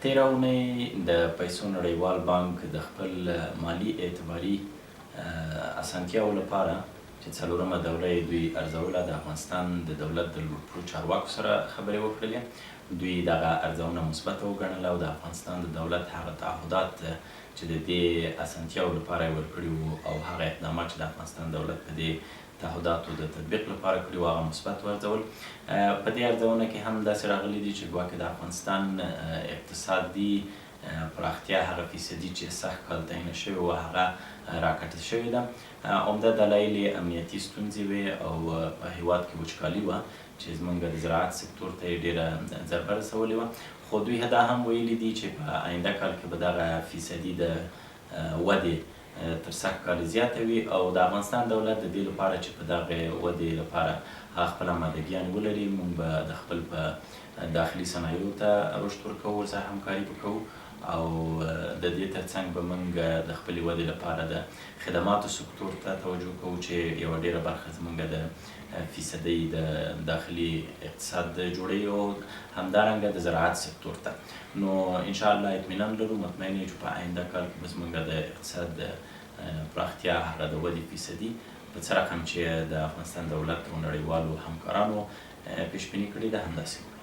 تېره اونۍ د پیسو نړیوال بانک د خپل مالي اعتباري اسانتیاوو لپاره چې څلورمه دوره یې دوی ارزوله د افغانستان د دولت د لوړپوړو چارواکو سره خبرې وکړلې. دوی دغه ارزونه مثبته وګڼله او د افغانستان د دولت هغه تعهدات چې د دې اسانتیاوو لپاره یې ورکړي وو او هغه اقدامات چې د افغانستان دولت په دې تعهداتو د تطبیق لپاره کړي وو هغه مثبت وارزول. په دې ارزونه کې هم داسې راغلي دي چې ګواکې د افغانستان اقتصادي پراختیا هغه فیصدي چې سږ کال تعینه شوې وه هغه راکټه شوې ده. عمده دلایل یې امنیتي ستونزې وې او په هیواد کې وچکالي وه چې زمونږ د زراعت سکتور ته یې ډیره ضربه رسولې وه. خو دوی دا هم ویلي دي چې په آینده کال کې به دغه فیصدي د ودې تر سږ کال زیاته وي او د افغانستان دولت د دې لپاره چې په دغه ودې لپاره هغه خپل آمادګیان ولري، مونږ به د خپل په داخلي صنایعو ته رشد ورکوو، ورسره همکاري به کوو او د دې ترڅنګ به مونږ د خپلې ودې لپاره د خدماتو سکتور ته توجه کوو چې یوه ډېره برخه زمونږ د فیصدۍ د داخلي اقتصاد جوړوي او همدارنګه د زراعت سکتور ته. نو ان شاء الله اطمینان لرو، مطمئن یو چې په آینده کال کې به زمونږ د اقتصاد د پراختیا هغه د ودې فیصدي په څه رقم چې د افغانستان دولت او نړیوالو همکارانو پیش بیني کړې ده همداسې وکړي.